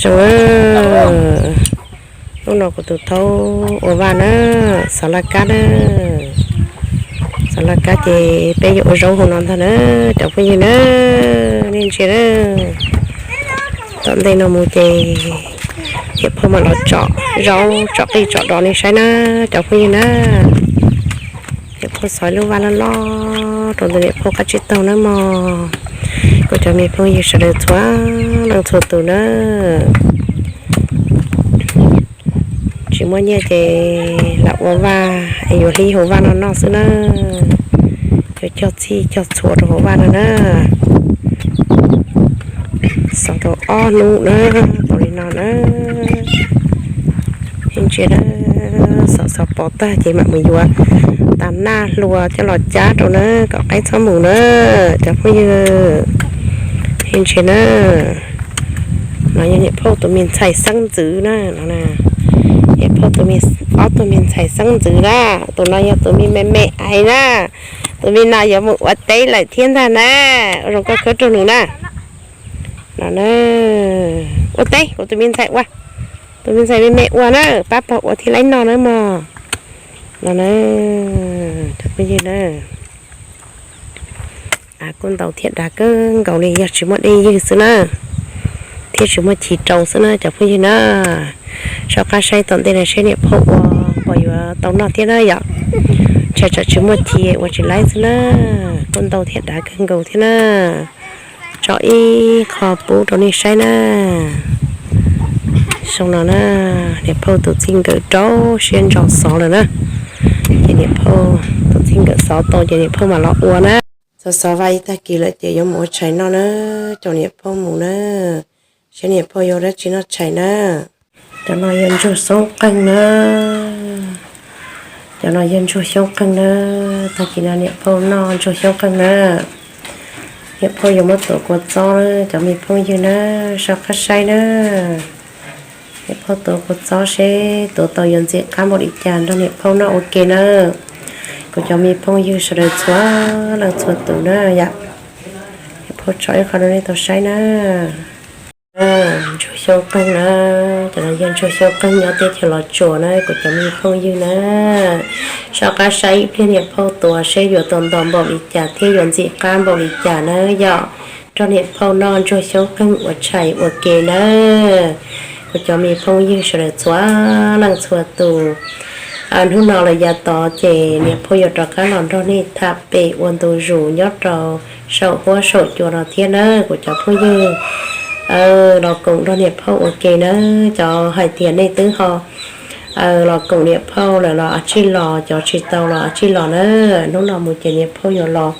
Zoo, hnub no kuv tus thaub ua vaj na, xov laj kab na. Xov laj kab ces peb yuav ua zaub hauv no ntag na, cov phooj ywg na. Nej ntsia na, tom ntej no mus ces niam phauj mam los tsom zaub tsom qij tsom dos nej saib na, cov phooj ywg na. Niam phauj xov lub vaj loj loj rau ntawm niam phauj qab tsib taug na mog. Kuv cov me phooj ywg sawv daws txhua leej txhua tus na, tsis muaj nyiaj ces lam ua vaj es yuav hlib hauv vaj no noj xwb na. Yuav cog txhij cog txhua rau hauv vaj no na. Xov rau ob hnub na, tau li no na. Nej ntsia na, xov xov pov tag ces mam mus yuav tas naj hlua coj los cab rau na, kom qaib txhob mus na, cov phooj ywg. Nej ntsia na, no yog niam phauj tus me ntxhais xeeb ntxwv na, no niam phauj tus me, ob tug me ntxhais xeeb ntxwv na, tus no yog tus me me me ais na, tus me no yuav mus ua teb lawm thiab ntag na, ua zoo koj khawb rau nws na. No na, ua teb kuv tus me ntxhais ua, tus me ntxhais me me ua na, pab pog ua thiaj laib noj na mog. No na, cov phooj ywg na, kuj ntau thiab dav kawg nkaus li, yog tsis muaj dej ywg xwb na, thiab tsis muaj chiv rau xwb na cov phooj ywg na. Soj qab saib tom ntej no seb niam phauj ua puas yuav tau noj thiab na yom. Ntshai tsam tsis muaj chiv ua tsis laib xwb na, kuj ntau thiab dav kawg nkaus thiab na. Tso ib qho pub rau nej saib na. Xyoo no na, niam phauj tus txij nkawm rau siab ntso xov lawm na. Ces niam phauj tus txij nkawm xov tau ces niam phauj mam los ua na. Xov xov vaj ib tag kis lawm ces yuav mus ua tshais noj na, caum niam phauj mus na, saib niam phauj yuav dab tsi noj tshais na. Cov no yog ntsuag xyoob qeeg na, cov no yog ntsuag xyoob qeeg na, tag kis no niam phauj noj ntsuag xyoob qeeg na. Niam phauj yuav muab tuav kua txob na cov me phooj ywg na, soj qab saib na. Niam phauj tuav kua txob seb tuav tau yuav ntxim qab npaum li cas nrog niam phauj noj ua ke na. Kuv cov me phooj ywg sawv daws txhua leej txhua tus na yom. Niam phauj tso ib qho rau nej tau saib na. Ntsuag xyoob qeeg na, cov no yog ntsuag xyoob qeeg nyob teb chaws Los Tsuas na kuv cov me phooj ywg na. Soj qab saib ib pliag niam phauj tuav seb yuav tau ntau npaum li cas thiab yuav ntxim qab npaum li cas na yom. Nrog niam phauj noj ntsuag xyoob qeeg ua tshais ua ke na. Kuv cov me phooj ywg sawv daws txhua leej txhua tus, hnub no lawm yav tod ces niam phauj yuav rov qab los nrog nej tham pem ua ntu zus nyob rau saum huab saum cua no thiab na kuv cov phooj ywg. Los koom nrog niam phauj ua ke na, cov hais tias nej twb ho los koom niam phauj lawm los ua tsi los, cov tsis tau los ua tsi los na. Hnub no mus ces niam phauj yuav los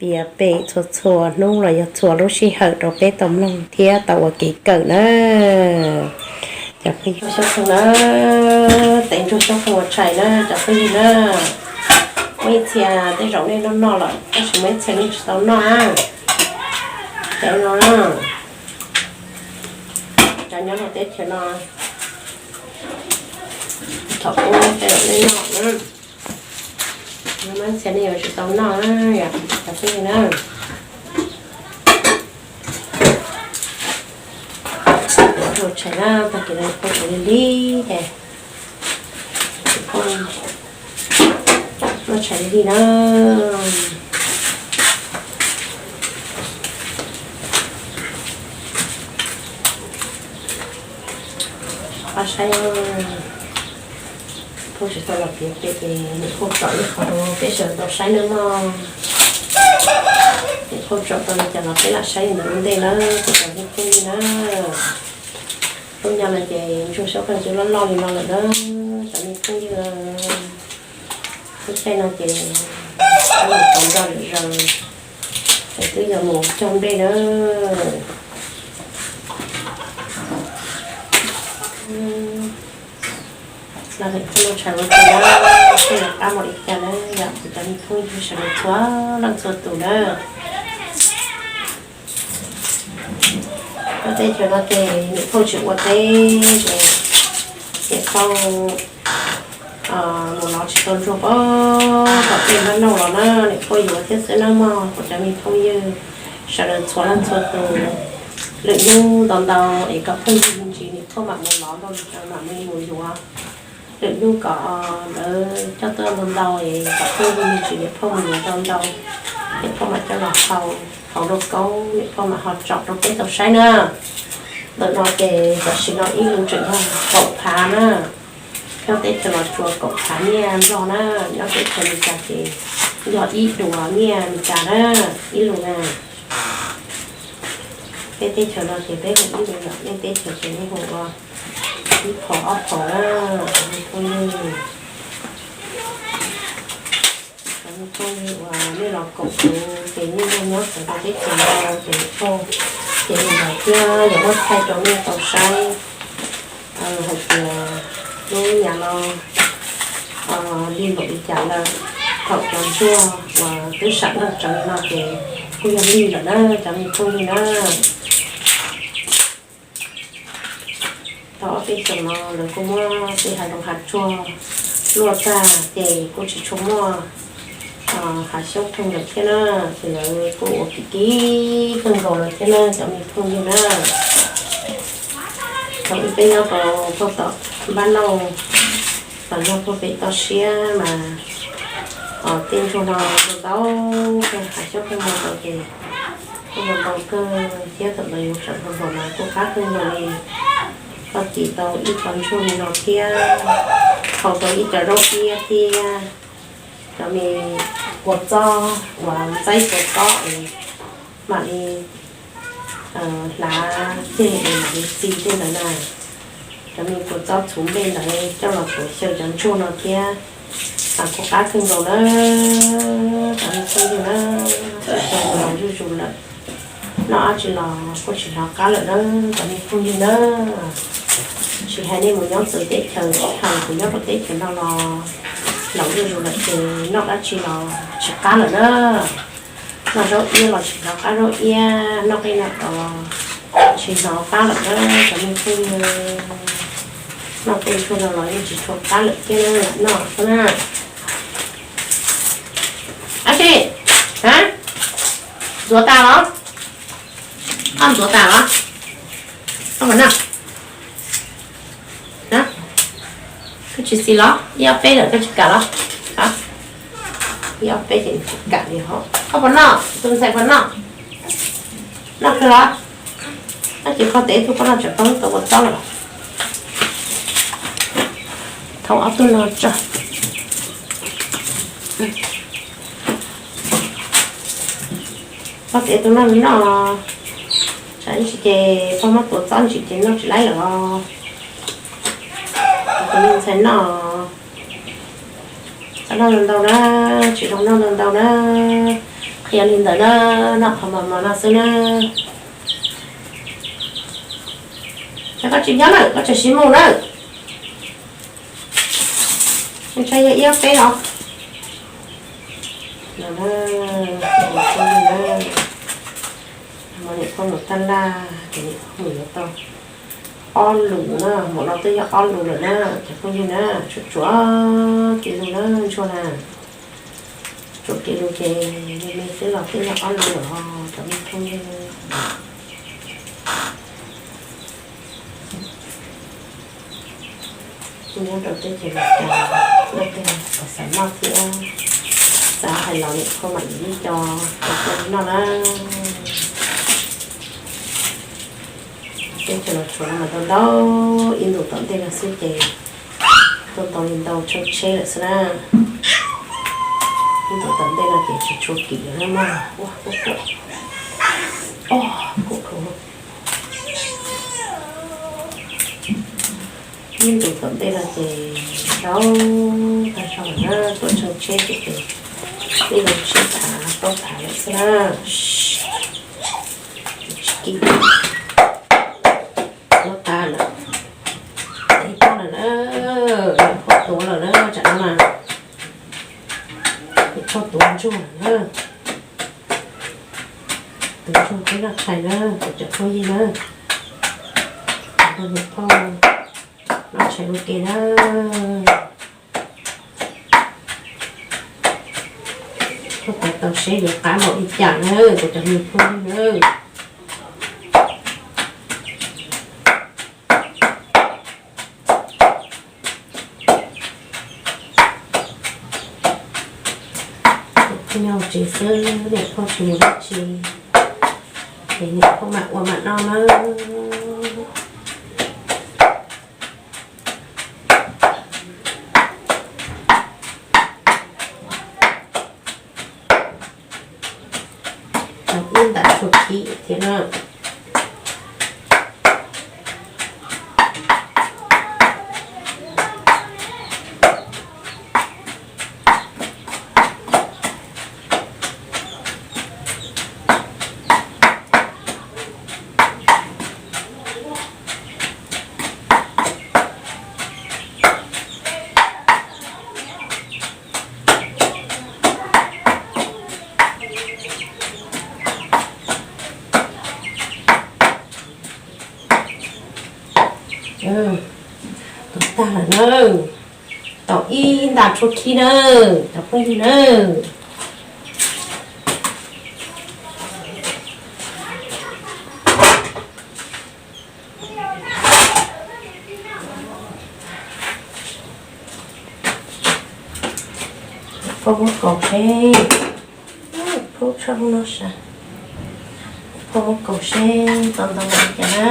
piav pem txhua txhua hnub los yog txhua lub sij hawm rau peb tau mloog thiab tau ua kev kawm na. Cov phooj ywg, xyoob qeeg na, tev ntsuag xyoob qeeg ua tshais na cov phooj ywg na. Muaj ib txhia tej zaum nej noj noj lawm tab sis muaj ib txhia nej tsis tau noj na. Cov no, cov nyob rau teb chaws no, thaum ub tej zaum nej noj na. Muaj ib txhia nej yuav tsis tau noj na, cov phooj ywg na. Ua tshais na, tag kis no ua tshais li li ces ua tshais li li na. Pab saib, phauj tsis tau los piav pem ces niam phauj tsom ib qho rau peb sawv daws tau saib nawb mog. Niam phauj tsom tau li cas los peb lam saib li ntawd ua ntej na, kuv cov me phooj ywg na. Hnub nyoog no ces ntsuag xyoob qeeg twb loj loj li no lawm na, cov me phooj ywg. Lub caij no ces peb mus tau nroj lwm zaus, ces twb yog mus cog nplej na. Los lawm txoj moo tshais ua ke na, seb yuav qab npaum li cas na, yog kuv cov me phooj ywg sawv daws txhua leej txhua tus na. Ua teb chaws no ces niam phauj tsis ua teb ces niam phauj mus los tsis tau ntsuag pob tom tej npab nauj los na, niam phauj yuav thiab xwb na mog, kuv cov me phooj ywg sawv daws txhua leej txhua tus. Lwm hnub ntau ntau es kom phooj ywg me ntsis niam phauj mam mus lov ntau, mam li mus yuav. Lwm hnub kom lawv coj tuaj ntau ntau es kom phooj ywg me ntsis niam phauj mus yuav ntau ntau, niam phauj mam coj los hau, hau rau kaub, niam phauj mam ho tsom rau peb tau saib na. Ntawm no ces tam sim no ib lub tseem yog kaum phav na. Nyob teb chaws los tsuas kaum phav nyiaj Nplog na, nyob teb chaws Meskas ces yog ib duas nyiaj Meskas na, ib lub na. Peb teb chaws no ces peb hu ib lub, nej teb chaws ces nej hu ua ib phaum ob phaum na. Cov me phooj ywg, cov me phooj ywg uas nej los koom kuv ces nej nyob nyob txawv rau teb chaws no ces niam phauj ces li ntawd thiab yuav muab thaij rau nej tau saib hais tias lub nyam no lig npaum li cas lawm. Thaum cov ntsuag uas twb sam noj tsawv no ces kuj yog lig lawm na cov me phooj ywg na. Tau ob peb xyoos no lawv kuj muab tej hav zoov hav tsuag luaj tag ces kuj tsis tshua muaj hav xyoob pheej lawm thiab na, ces lawv kuj ua kim kim kawg nkaus lawm thiab na cov me phooj ywg na. Thaum ub peb nyob rau puag tom npab nauj los yog puag pem toj siab mas tej ntsuag no ntau ntau kawg, hav xyoob pheej ntau ntau ces kuj ntau ntau kawg thiab. Thaum ntawd yus tseem hluas hluas mas kuj qab kawg nkaus li, koj tis tau ib co ntsuag li no thiab, hau tau ib co zaub iab thiab cov me kua txob uas ntxaib kua txob es mam li hlav ceg es mam li txi tej ntawd na. Cov me kua txob txhuv nplej ntawd coj los tuav xyaw cov ntsuag no thiab, kuj qab kawg nkaus na. Cov me phooj ywg na, xyoo no los zuj zus lawm, noj dab tsi los kuj tsis hnov qab lawm na cov me phooj ywg na. Tsis hais nej mus nyob txawv teb chaws, tsis hais kuv nyob rau teb chaws no los laus zuj zus lawm ces noj dab tsi los tsis qab lawm na. Noj zaub iab los tsis hnov qab zaub iab, noj qij noj dos tsis hnov qab lawm na cov me phooj ywg. Noj tej ntsuag no los yeej tsis tshua qab lawm thiab na, noj xwb na. Ab tsi, ntxuav tas los? Koj ntxuav tas los? Koj puas noj? Koj tsis xis los? Ib ob peb lawm koj tsis kam los? Ib ob peb ces tsis kam li ho. Koj puas noj? Tus ntxhais puas noj? Noj kawg los? Noj ces koj tes ib tug koj noj tseem tau lub tau ua txob lawm. Thauj ob tug no tso. Koj tes tus noj noj, tsam ib ntsis ces koj muab tuav txob ntsis ces noj tsis laib lawm os. Tus me ntxhais noj, txhob noj ntau ntau na, tsis zoo noj ntau ntau na. Qhia li ntawd na, noj qhov mos mos no xwb na. Ces koj tsis nyob lawm, koj tseem sib mus na. Ntshai yog ib ob peb os. Los na, niam phauj mus taj laj ces niam phauj mus yuav tau ob lus na, mus no twb yog ob lus lawm na cov phooj ywg na. Tsuam tsuam kev lus na ntsuag na, tsuam kev lus ces me me xwb los twb yog ob lus lawm os cov me phooj ywg. Nyob rau teb chaws Amelikas, noj tej kom xav noj thiab, xav hais los niam phauj mam li ib co rau koj noj na. Teb chaws Los Tsuas no mas ntau ntau, ib ntus tom ntej no xwb ces tuaj ntau li ntau tsheej tsheb lawm xwb na. Ib ntus tom ntej no ces tsis tshua kim lawm na mog. Ua kuj kuj, o, kuj kuj. Ib ntus tom ntej no ces zaub tag zog lawm na, tuaj tsheej tsheb ces tej zaub tsheb thav plaub thav lawm xwb na. Tsis kim lawm, tag lawm. Ib pob lawm na, ib pob tuav lawm na, tsam no mas ib pob tuav ntsuag lawm na. Tus ntsuag peb noj tshais na, kuv cov phooj ywg na, tus ntsuag niam phauj noj tshais ua ke na. Tuaj tau tau seb yuav qab npaum li cas na, kuv cov me phooj ywg na. Tsev xwb, niam phauj tsis mus dab tsi, ces niam phauj mam ua mam noj nawb. Ib ntam tshua khib thiab na. Tau tag lawm na. Tau ib nta tshua khib na, cov phooj ywg na. Phauj muab kaus seb, phauj tshaj no sas, phauj muab kaus seb tau ntau li cas na.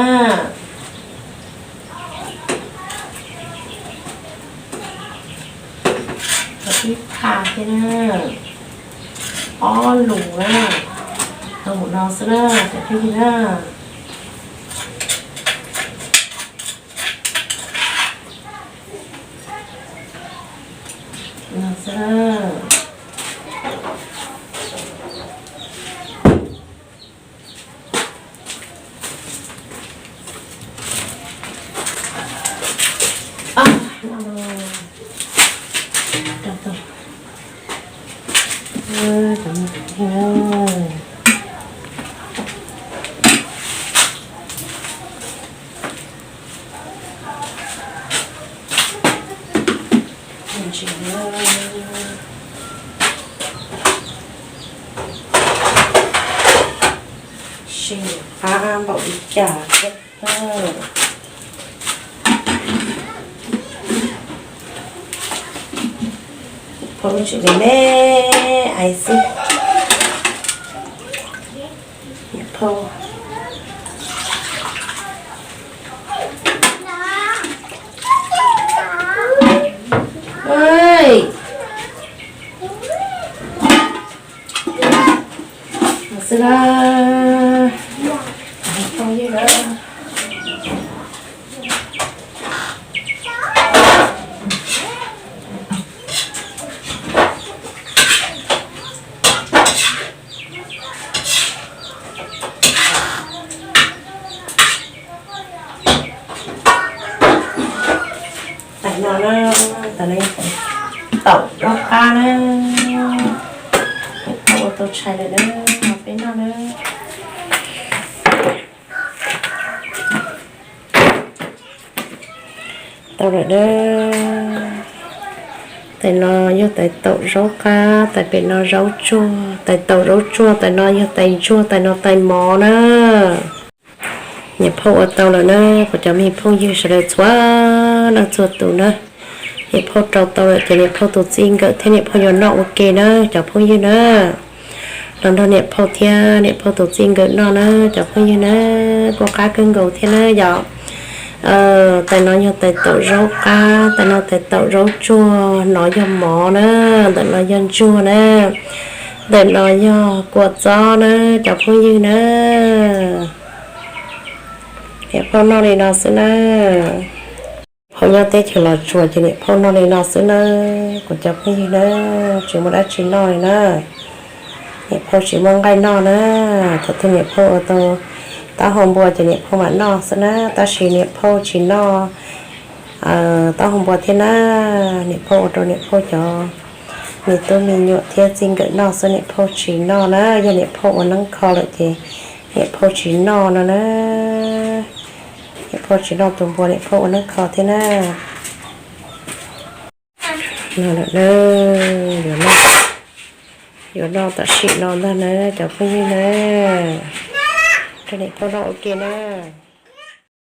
Ib phaj thiab na, ob lus na, tau mus no xwb na, cov phooj ywg na. No xwb. Seb qab npaum li cas thiab. Phauj lub tsev me me ais xwb. Niam phauj, xwb na. Tais no na, tais no taum zaub qab na. Ua tau tshais lawm na, peb noj na. Tau lawm na. Tais no yog tais taum zaub qab, tais pem no zaub tsuag, tais taum zaub tsuag, tais no yog tais ntsuag, tais no tais mov na. Niam phauj ua tau lawm na, kuv cov me phooj ywg sawv daws txhua leej txhua tus na. Niam phauj rau tau lawm ces niam phauj tus txij nkawm thiab niam phauj yuav noj ua ke na cov phooj ywg na. Los nrog niam phauj thiab niam phauj tus txij nkawm noj na cov phooj ywg na. Kuj qab kawg nkaus thiab na yom. Tais no yog tais taum zaub qab, tais no tais taum zaub tsuag, no yog mov na, ntawm no yog ntsuag na, ntawm no yog kua txob na cov phooj ywg na. Niam phauj noj li no xwb na. Phauj nyob teb chaws Los Tsuas ces niam phauj noj li no xwb na, kuv cov phooj ywg na, tsis muaj dab tsi noj li na. Niam phauj tsis muaj nqaij noj na, thaum twg niam phauj ua tau taub hau npua ces niam phauj mam noj xwb na, tab sis niam phauj tsis noj taub hau npua thiab na, niam phauj ua rau niam phauj cov me tub me nyuam thiab txij nkawm noj xwb, niam phauj tsis noj na, yog niam phauj ua neeb kho lawm ces niam phauj tsis noj no na. Niam phauj tsis noj tus npua, niam phauj ua neeb kho thiab na. No lawm na, yuav noj, yuav noj tam sim no ntag na cov phooj ywg na. Rau niam phauj noj ua ke na.